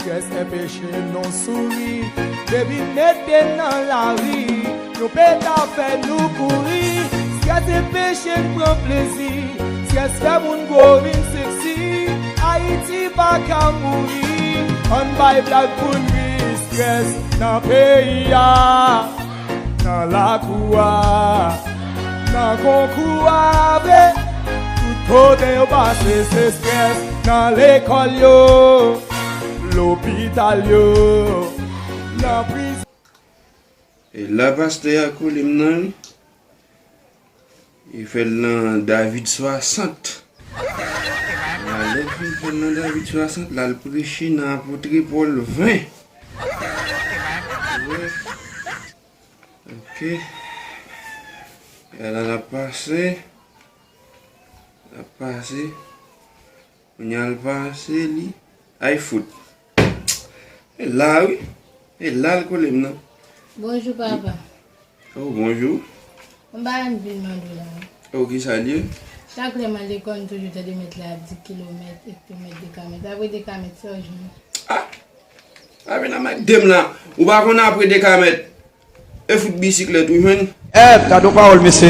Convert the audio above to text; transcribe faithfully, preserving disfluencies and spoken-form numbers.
Strès enpeche nou souri, depi mete nan lari, nou peta fè nou kouri. Strès enpeche n pran plezi, strès fè moun gwo vin seksi. Ayiti pa ka mouri, ann bay blag pou n ri. Strès nan peyi a, nan lakou a, nan konkou a vre. Tout kote yo pase se strès, nan lekòl yo, lopital yo, nan prizon. E la pastè a kole m nan wi. E fè l nan David swasant. Lè l fin fè l nan David swasant, l al preche nan Apotre Pòl ven. Ok. E la l ap pase. L ap pase. Kounye a l pase li. Ay fout. E la wi. E la l kole m nan. Bonjou papa. Oh, bonjou. Mwen ba m vin mande w la. Oh, kisa l ye? Chak lè m al lekòl, m toujou tande mèt la ap di kilomèt, ektomèt, dekamèt. Apre dekamèt, sa w jwenn? Ah! Pa vin nan mèt de m la. Ou pa konn apre dekamèt. E fout bisiklèt ou jwenn? Eh, gade yon pawòl, mesye.